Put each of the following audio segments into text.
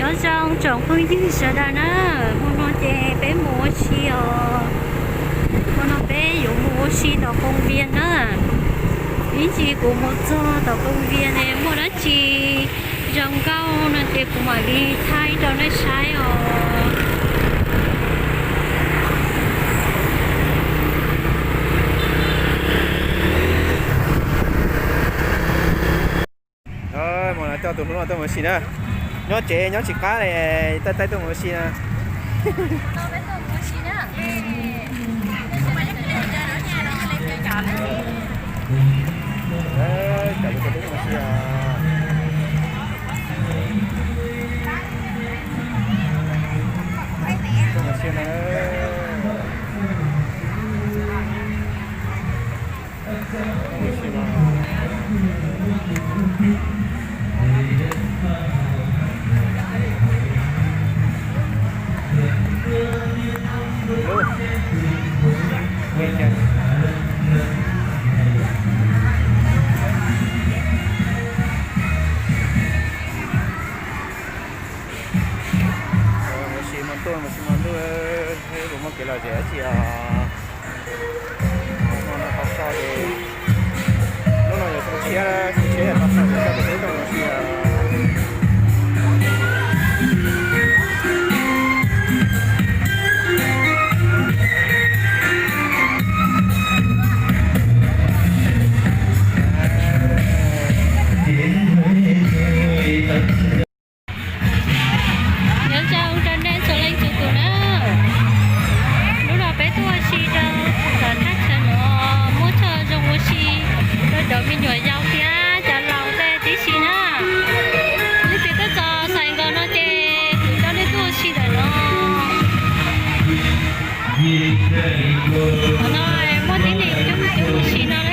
Nyob zoo tsoom phooj ywg sawv daws na, hmo no ces peb mus ua si os. Hmo no peb yuav mus ua si tom koom vias na. Ib ntsis kuv mus txog tom koom vias ne muaj dab tsi zoo nkauj no ces kuv mam li thaij rau nej saib os. Mus no coj tus hlub no tuaj mus ua si na. Nyob tsev nyob tsis qab li, taij taij tuaj mus ua si na. Coj tus hlub mus ua si os. Tuaj mus ua si na. Mus ua si hmo ntuj, mus ua si hmo ntuj, puas muaj kev lom zem dab tsi os? Hmo no tau so ces, hnub no yuav xyoo tshiab, xyoo tshiab yog tau so ces coj tus hlub tuaj mus ua si os. Nyob zoo rau nej txhua leej txhua tus na. Hnub no peb tuaj ua si rau tom thaj chaw no, muaj chaw zoo ua si rau cov me nyuam yaus thiab cov laus tej tib si na. Leej twg tuaj txog Sài Gòn no ces kuv coj nej tuaj ua si ntawm no. Qhov no muaj tib neeg coob coob ua si no na.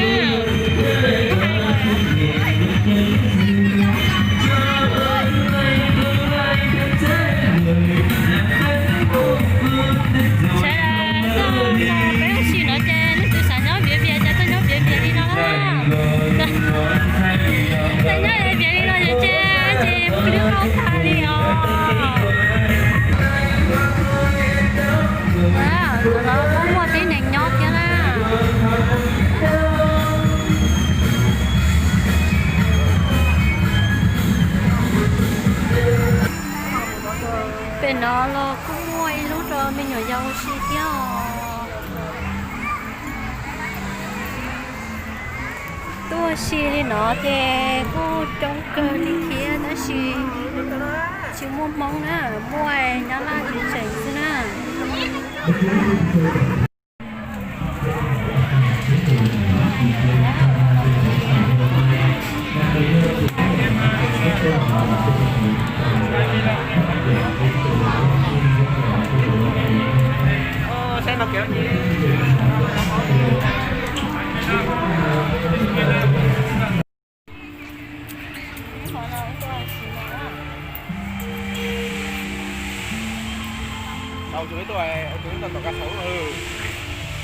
Sawv daws tuaj peb ua si no ces leej twg xav nyob viav vias ces tuaj nyob viav vias li no na. Xav nyob viav vias li no ces ces ces pw lub kaub tag li os. Qhov no kuj muaj tib neeg nyob thiab na. Pem no los kuj muaj ib lub rau me nyuam yaus ua si thiab os. Tuaj ua si li no ces kuj coob kawg li thiab tab sis tsis muaj Hmoob na, muaj Nyab Laj tseem xwb na.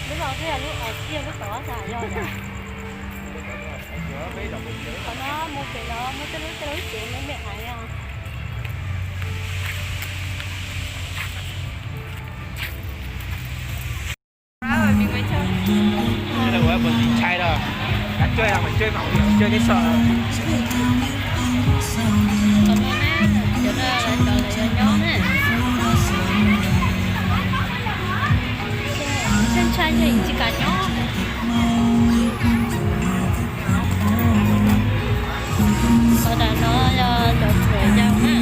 Lub no twb yog lub, twb yog lub tod tas yog. Qhov no mus pem no muaj tej lub, tej lub tsev me me heev os. Ua ntxim ntshai los, kav tsij mas tsij mam ua, tsij tib so. Qhov no na, cov no lawv cov lawv yuav nyob na. Tsij ntshai yog tsis kam nyob. Qhov ntawm no yog cov nyuam yaus na.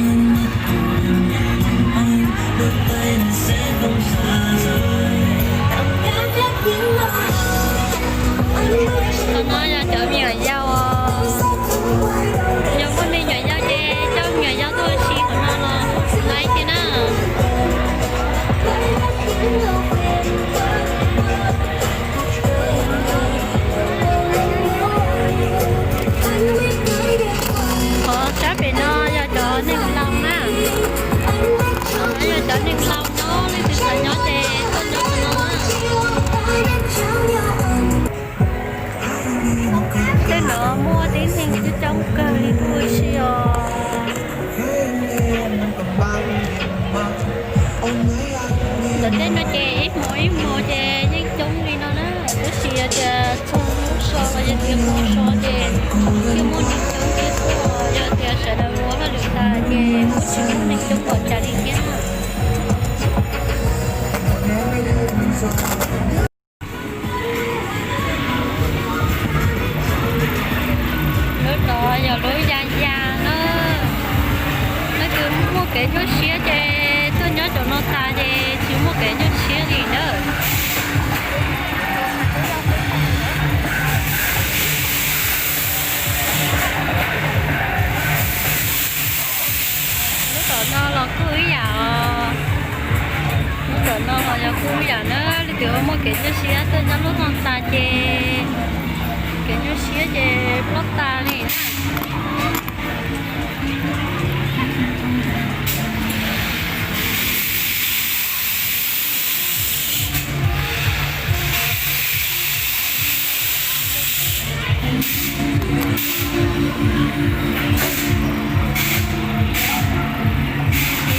Qhov no yog cov me nyuam yaus os. Yog muaj me nyuam yaus ces coj me nyuam yaus tuaj ua si qhov no los laib thiab na. Qhov sab pem no yog cov neeg laus na. Qhov no yog cov neeg laus nyob, leej twg xav nyob ces tuaj nyob qhov no. Tej no muaj tib neeg coob coob kawg li tuaj ua si os. Kev nyuaj siab ces tuaj nyob cov no tas ces tsis muaj kev nyuaj siab li nawb. Lub tom no los kuj ib yam os. Lub tom no los yog kuj ib yam na, leej twg muaj kev nyuaj siab tuaj nyob lub no tas ces kev nyuaj siab ces ploj tas li na.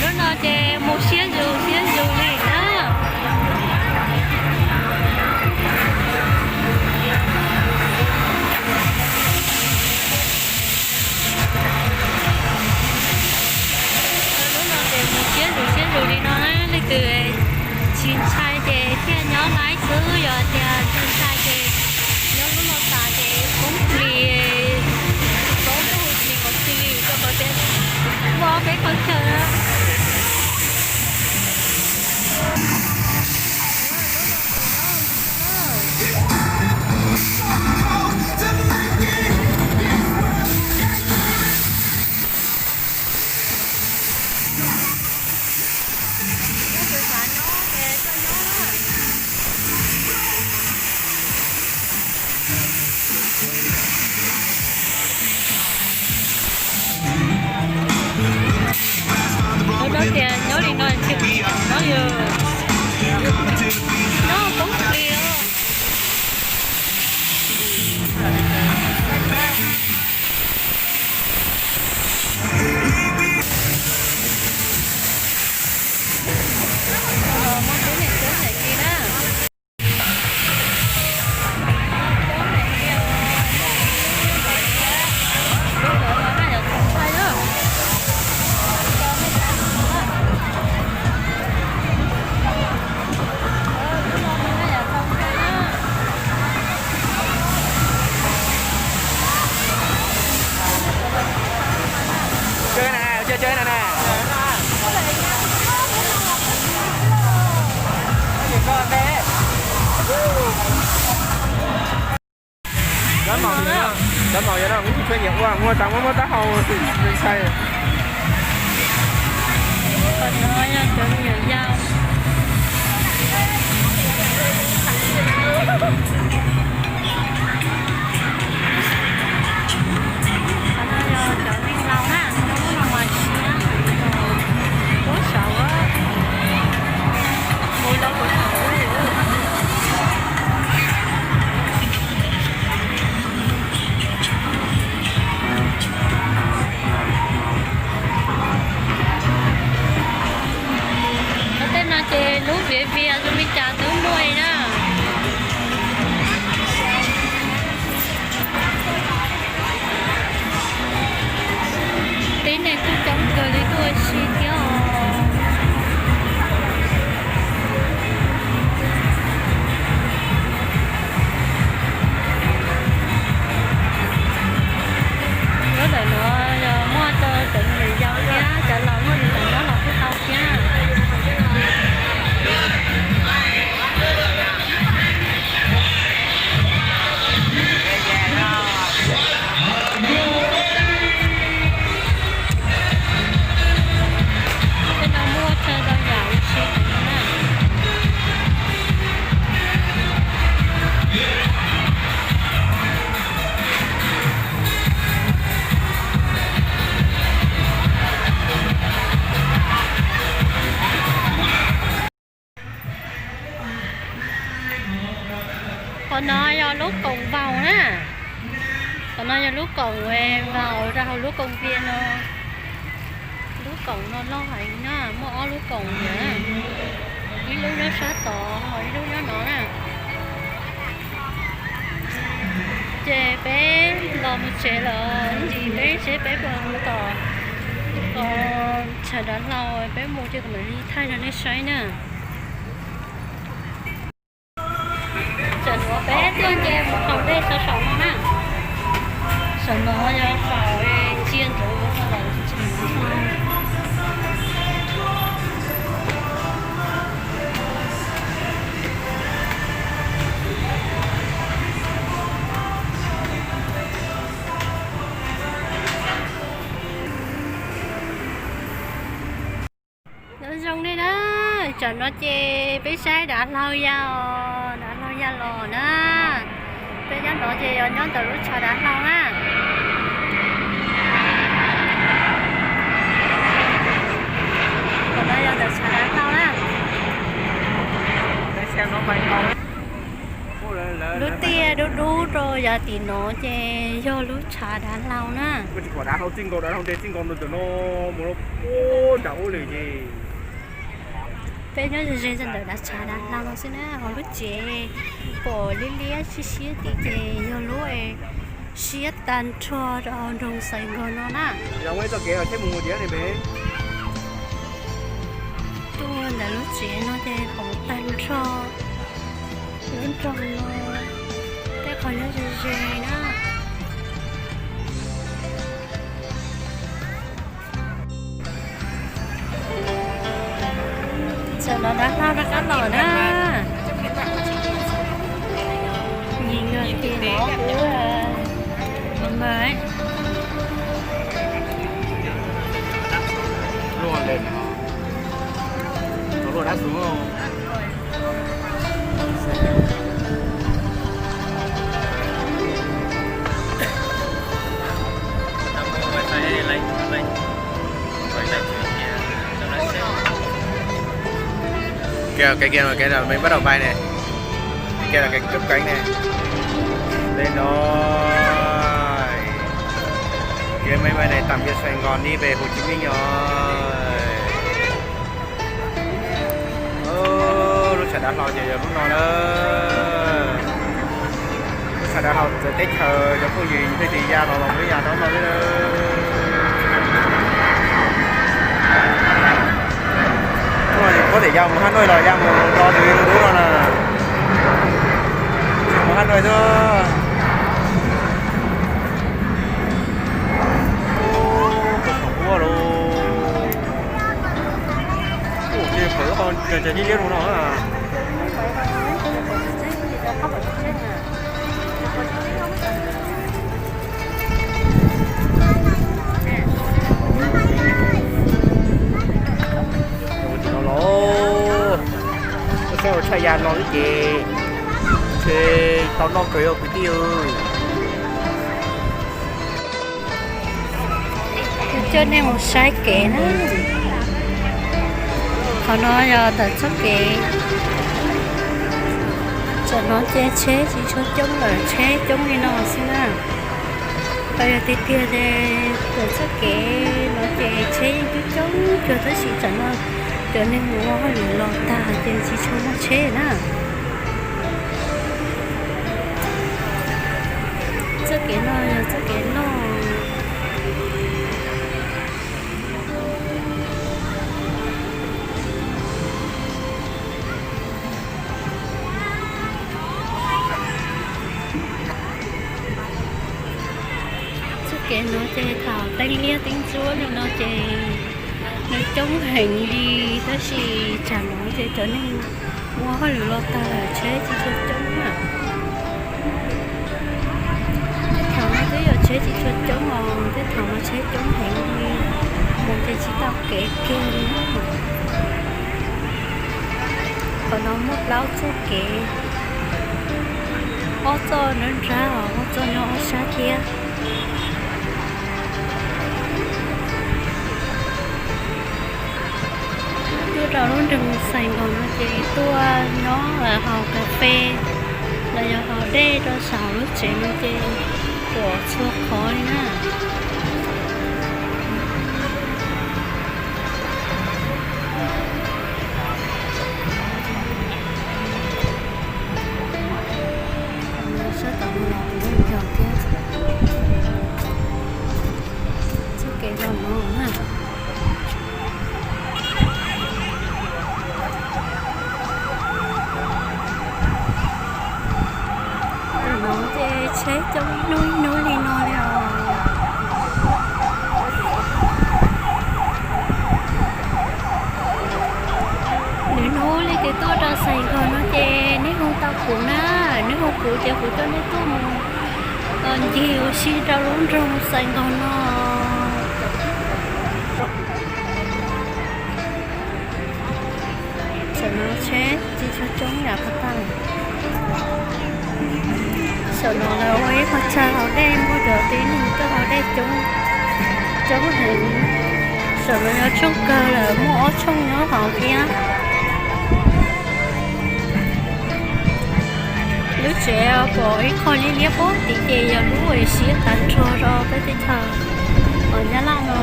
Lub no ces mus siab zus siab zus li na. Lub no ces mus siab zus siab zus li no na, leej twg tsis ntshai ces thiaj nyob laib xwb, yog tias tsis ntshai ces nyob lub no tas ces poob plis, poob plis qhov txi li rau qhov tias muaj ob peb qhov chaw na. Ua dab tias nyob li no tsis nyob yog nyob poob plis os. Chơi này, chơi chơi này này. Cov màu này, cov màu giờ nó cũng chưa nhiều qua, mua tao mới mua tao hầu thì mình xài. Còn nó là cov nhiều dao. Qhov no yog cov neeg laus na, cov neeg laus mas siab, kuv saum, kuv laus kuv saum. Lub tej no ces lub viav vias zoo li cas twb muaj li na. Tib neeg kuj coob kawg li tuaj ua si thiab os. Lub ntawm no yog muaj rau cov me nyuam yaus thiab cov laus muaj li ntawm no los kuj tau thiab. Tej no muaj tsawg rau yam li si na. Qhov no yog lub koom vaus na. Qhov no yog lub koom vaus rau hauv lub koom vias no. Lub koom no loj heev na, muaj ob lub koom na, ib lub nyob sab tod ho ib lub nyob no na. Ces peb los mus tsev lawm, ib ntsis peb seb peb puas mus tom tshav dav hlau, peb mus ces kuv mam li thaij rau nej saib na. Tam no peb tuaj nce mus qaug dej saum no na. Saum no yog saum ntsia ntawd lawm. Tam no ces peb saib dav hlau ya os, dav hlau ya los na. Peb nyob no ces yog nyob ntawm lub tshav dav hlau na. Tam no yog ntawm tshav dav hlau na. Lub tiaj dub dub rau yav tim no ces yog lub tshav dav hlau na. Peb nyob ze ze ntawm dav tshav dav hlau no xwb na, ho lub tsev pom liab liab siab siab tim ces yog lub siab tag nrho rau nroog Xais Nkos no na. Tuaj ntawm lub tsev no ces pom tag nrho lub nroog no, tej qhov nyob ze ze na. Tam no dav hlau rov qab los na. Nyias nyias tis no kuv mas. Kiag, kiag, kiag, kiag, máy bắt đầu bay này. Kiag là cái cất cánh này. Đây rồi. Kiag máy bay này tạm biệt Sài Gòn đi về Hồ Chí Minh rồi. Lub tshav dav hlau ces yog lub no na. Lub tshav dav hlau txawv teb chaws cov phooj ywg, yus thiaj li ya los los mus ya rau no xwb. Có thể ya mus Hà Nội los ya mus no, dub dub no na. Mus Hà Nội xwb. Ua los. Ua ces pawv ho cov liab liab no na. Ua tim no los, ua saib ua tshaj ya no xwb ces, ces tau noj kawg yog kwv tij. Coj nej mus saib kev na. Qhov no yog ntawm txoj kev. Tam no ces tsheb tsis tshua coob lawm, tsheb coob li no xwb na. Tau yog tiag tiag ces ntawm txoj kev no ces tsheb yeej coob coob cuag, tab sis tam no cov neeg mus ua hauj lwm los tag ces tsis tshua muaj tsheb na. Txoj kev no yog txoj kev loj. Txoj kev no ces thaum teeb liab teeb ntsuab li no ces nws coob heev li, tab sis tsam no ces cov neeg ua hauj lwm los tag lawm, tsheb tsis tshua coob na. Tej thaum no twb yog tsheb tsis tshua coob os, tej thaum no tsheb coob heev li, mus ces tsis tau kev kiag li na. Qhov no muaj plaub txoj kev, ob txoj nrab nrab os, ob txoj nyob ob sab thiab. Tuaj rau lub nroog Xais Nkos no ces tuaj nyob haus kas fes los yog haus dej rau saum lub tsev no ces pom txhua qhov li na. Sab tom no los kuj yog thiab. Txoj kev los no na. Tam no ces tsheb coob ib hnub ib hnub li no li os. Lwm hnub leej twg tuaj rau Xais Nkos no ces neb hu tau kuv na, neb hu kuv ces kuv coj neb tuaj mus ncig ua si rau lub nroog Xais Nkos no. Coob yam qhov tag. Saum no lawv ua ib qho chaw haus dej, muaj cov tib neeg tuaj haus dej coob, coob heev. Saum no yog tshooj kawg lawm, muaj ob tshooj nyob hauv thiab. Lub tsev pom ib qho liab liab puag tim ces yog lub uas siab tag nrho rau peb teb chaws Nyab Laj no.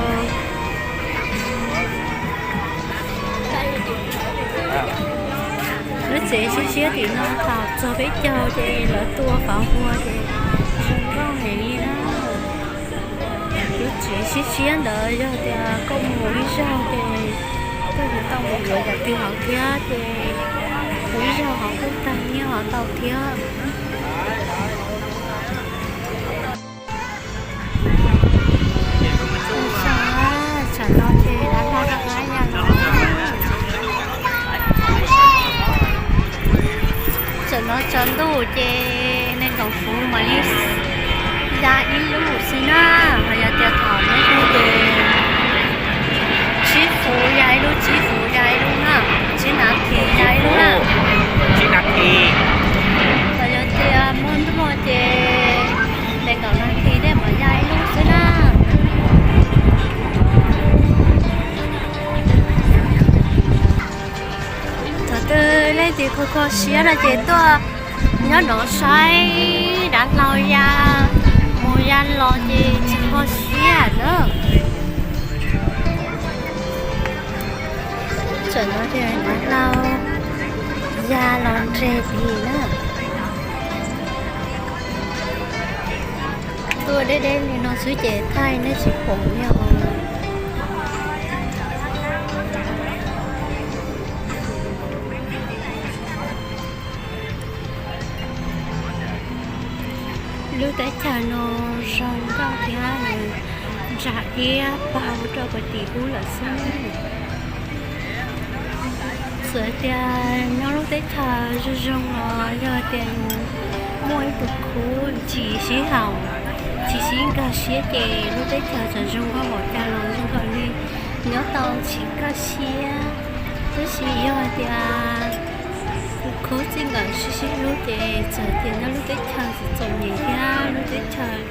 Lub tsev siab siab tim no thaum txog peb caug ces lawv tua qhov npua ces zoo nkauj heev li na. Lub tsev siab siab ntawd yog tias koj mus ib zaug ces koj yuav tau mus yuav yam twg hauv thiab ces mus ib zaug hauv kuj tag nyiaj hauv ntau thiab. Tsam no ces dab laug rov qab ya los. Tsam no tsaus ntuj ces nees nkaum fuv mam li ya ib lub xwb na, ho yog tias thaum hnub twg ces tsib fuv ya ib lub, tsib fuv ya ib lub na, tsib nas this ya ib lub na. Tsib nas this. Ho yog tias muaj ntuj ces nees nkaum nas this tej mam ya ib lub xwb na. Thaum twg leej twg kho kho siab no ces tuaj nyob no saib dav hlau ya mus ya los ces tsis kho siab na. Tseem no ces dav hlau ya los nres li na. Tuaj deb deb li no xwb ces thaij nej tsis pom li os. Lub teb chaws no zoo nkauj thiab ntsa iab paug rau puag tim ub lawm xwb. Txawm tias nyob lub teb chaws zoo zoo los yog tias yus muaj ib tug khub tsis sib haum, tsis sib nkag siab ces lub teb chaws txawm zoo nkauj npaum cas los zoo nkaus li nyob tau tsis nkag siab. Tab sis yog hais tias tus khub txij nkawm sib sib hlub ces txawm tias nyob lub teb chaws txom txom nyem thiab lub teb chaws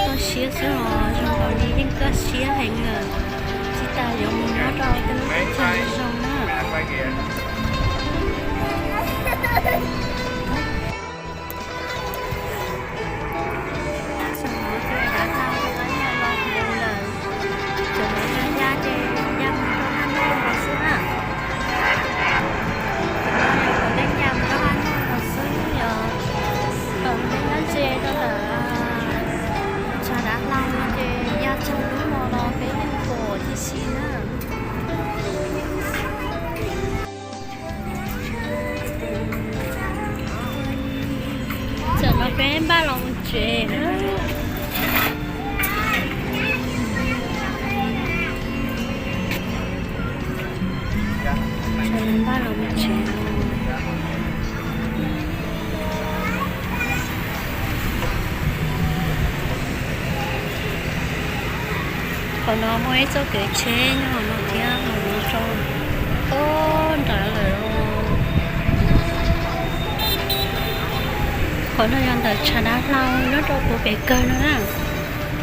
toj siab xwb los zoo nkaus li yeej kaj siab heev lawm, tsis tas yuav mus nyob rau tej lub teb chaws zoo na. Tam no ces dav hlau rov qab ya los mus lawm, cov dav hlau ya ces ya mus rau haj noj los xwb na. Tam no yog puav leej ya mus rau haj noj los xwb, yog thaum peb nyob ze rau ntawm tshav dav hlau no ces ya txog lub no los peb yeej pom tib si na. Tam no peb npaj los mus tsev na. Tam no npaj los mus tsev. Qhov no muaj ib txoj kev tsheb nyob hauv no thiab, hauv no rau tod nrad lawm os. Qhov no yog ntawm tshav dav hlau nyob rau puag pem kawg no na.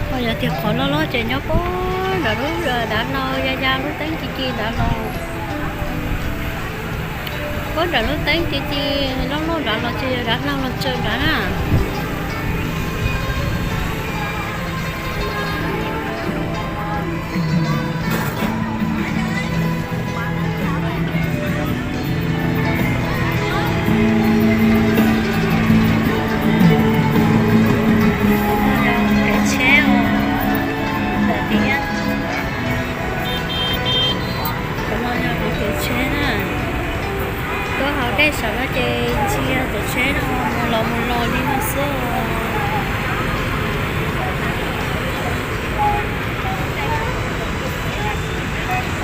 Ho yog tias qhov loj loj ces nyob puag nram lub dav hlau ya ya lub teeb ci ci nrad los. Puag nram lub teeb ci ci loj loj nrad los ces yog dav hlau los tsaws nrad na. Kev tsheb os, ntawm tiab. Qhov no yog kuv kev tsheb na. Tuaj haus dej saum no ces ntsia cov tsheb no mus los mus los li no xwb os.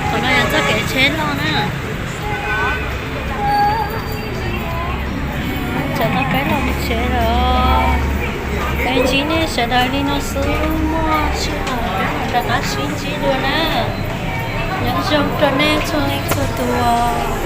Qhov no yog txoj kev tsheb loj na. Tam no peb los mus tsev lawm. Peb ntsib nej sawv daws li no xwb, muaj sij hawm peb mam rov qab sib ntsib dua na. Nyob zoo rau nej txhua leej txhua tus.